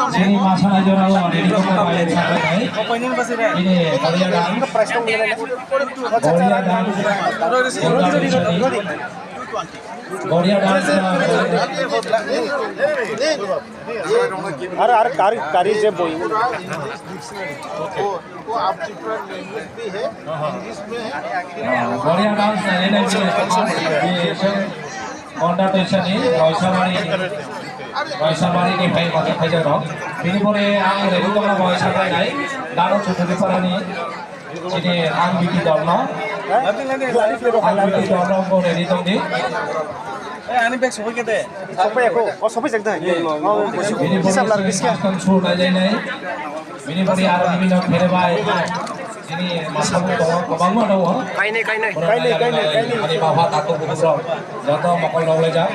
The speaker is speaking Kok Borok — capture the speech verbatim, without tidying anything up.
Sini masa aja orang ini kok main sampai ini Korea dan Korea dan Korea dan अरे अरे कारी कारी जे बोल वो आपकी लैंग्वेज भी है, इंग्लिश में है। Korea dance na ini Honda Toyota ni Roisabari Roisabari ni phai mata phai jaro. Bini pore ang ready tongna Roisabari nai daro chuturi parani ini ang biti dolno ang biti dolno ko ready tongdi. Ani bag sopai kete. Sopai ako. O sopai jakda. Bini pore custom show nai nai. Bini pore aro bini nok phere bai. Ini masa mo tongo kobangma tongo. Kainai kainai. Kainai kainai kainai. Ani baba tato buku sok. Joto mokol nolai jak.